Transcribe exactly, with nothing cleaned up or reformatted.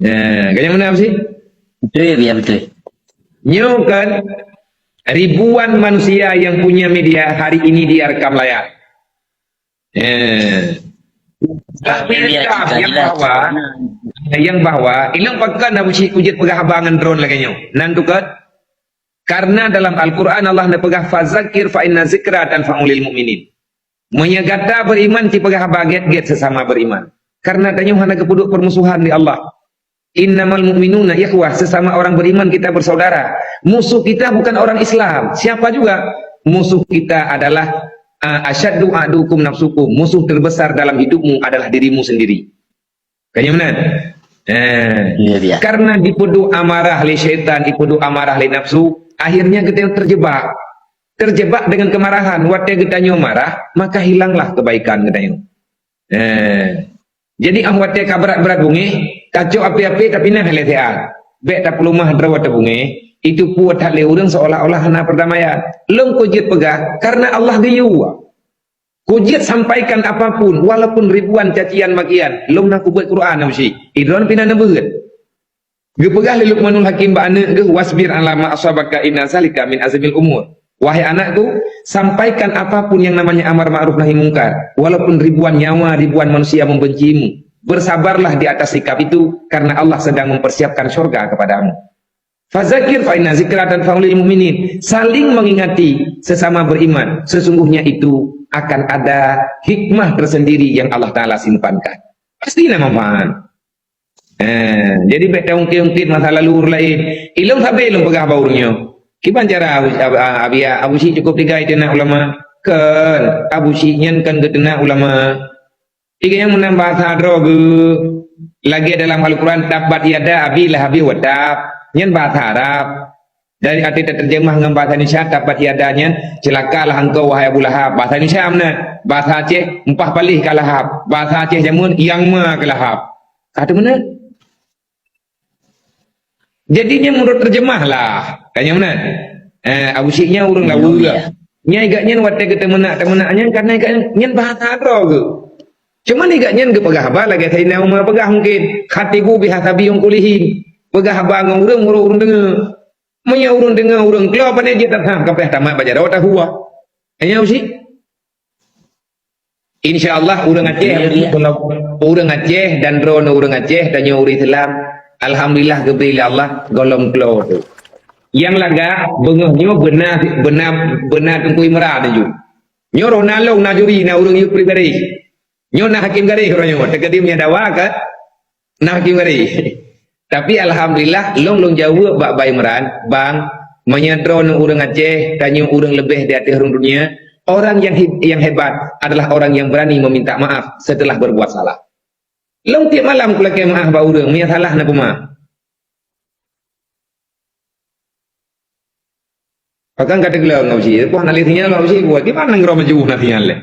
Nah, kaya mana sih? Betul, ya, betul. Nyoe kan ribuan manusia yang punya media hari ini dia rekam layar. Eh. Tapi media rekam kita yang jelas. Bahwa, yang bahwa, ilong pakai nak uji kujit peugah haba ngan drone lagi nyoe. Nan tu kan, karena dalam Al-Quran Allah na peugah, "Fazakir fa inna zikra tanfa'ul mukminin." Meunyoe gata beriman, ci peugah haba gét-gét sesama beriman. Karena tanyoe hana geupeuduek permusuhan di Allah. Innamal mu'minuna ikhwah, sesama orang beriman kita bersaudara. Musuh kita bukan orang Islam. Siapa juga? Musuh kita adalah, ah, asyaddu adukum nafsukum. Musuh terbesar dalam hidupmu adalah dirimu sendiri. Kaya mana? Eh, iya, iya. Karena dipeuduek amarah lé syaitan, dipeuduek amarah lé nafsu, akhirnya kita terjebak. Terjebak dengan kemarahan. Watée geutanyoe marah, maka hilanglah kebaikan geutanyoe. Eh, jadi ah watée ka brat-brat bungéh, kacok api-api tapi nah lé siat. Bék tapeuleumah droe teubungéh, itu puet that lé ureuëng seolah-olah hana perdamaian. Lôn kujeuet peugah, karena Allah geuyue. Kujeuet sampaikan apapun, walaupun ribuan cacian makian, lôn na kubeuet Quran na usi. Idron pina neubeuet. Geupeugah lé Luqmanul Hakim bak aneuëk geuh, "Wasbir ala ma asabaka inna zalika min azmil umur." Wahai anakku, sampaikan apapun yang namanya amar ma'ruf nahi mungkar, walaupun ribuan nyawa, ribuan manusia membencimu. Bersabarlah di atas sikap itu, karena Allah sedang mempersiapkan syurga kepadamu. Fazakir fa inna zikra tanfa'ul mukminin. Saling mengingati sesama beriman. Sesungguhnya itu akan ada hikmah tersendiri yang Allah Ta'ala simpankan. Pasti na manfaat. Eh, jadi bék taungkit-ungkit masa lalu ureuëng laén. Ilong sabe lôn peugah bak ureuëng nyoe. Kiban cara Abu, Abu, Abu, Abu Syik cukup tiga itu nak ulama? Kan, Abu Syik nyan kan geuteuna ulama. Tiga yang menambah bahasa droe geuh. Lagi dalam Al-Quran, "Tabbat yada Abi Lahabin wa tab." Nyan bahasa Arab. Dari arti terjemah ngon bahasa Indonesia, "Tabbat yada" nyan, "Celakalah engkau, wahai Abu Lahab." Bahasa Indonesia mana? Bahasa Aceh, "Empah palih ka Lahab." Bahasa Aceh jameun, "Nyang ma ka Lahab." Ka teuh meunan. Jadi nyan menurut terjemah lah. Ka nyang meunan. Eh, Abu Syik nyan ureuëng lawa. Iya. Nyan igak nyan watée geuteumeunak-teumeunak nyan, karena igak nyan bahasa droe geuh. Cuman igak nyan geupeugah haba lagée Saidina Umar peugah mungkin, "Khatibu bihasabi unqulihim." Peugah haba ngon ureuëng, ureuëng, ureuëng deungoe. Meunyoe ureuëng deungoe ureuëng klo, pane jeuet that, ha, ka payah tamat bak jaroe tahuwa. Hanya usi. Insya Allah ureuëng Aceh, iya, iya, ureuëng Aceh dan droeneuh ureuëng Aceh, tanyoe ureuëng Islam, alhamdulillah geubri lé Allah gohlom klo tu. Nyang lagak beungoh nyoe beuna, beuna, beuna Teungku Imran ju. Nyoe roh na lôn na juri na ureuëng yue pri garéh. Nyoe na hakim garéh uroe nyoe, teukeudi meunyoe dawa ka na hakim garéh. Tapi alhamdulillah, lôn, lôn jaweueb bak Bang Imran, "Bang, meunyoe droeneuh ureuëng Aceh, tanyoe ureuëng leubeh di ateueh rhueng dunia, orang yang he-, yang hebat adalah orang yang berani meminta maaf setelah berbuat salah." Lôn tieb malam kulakée maaf bak ureuëng, meunyoe salah na peuma. Pakon ka teugleng ngon uji, poh na lé sinyal bak uji, buat di mana ngeuroma jeuh na sinyal lé.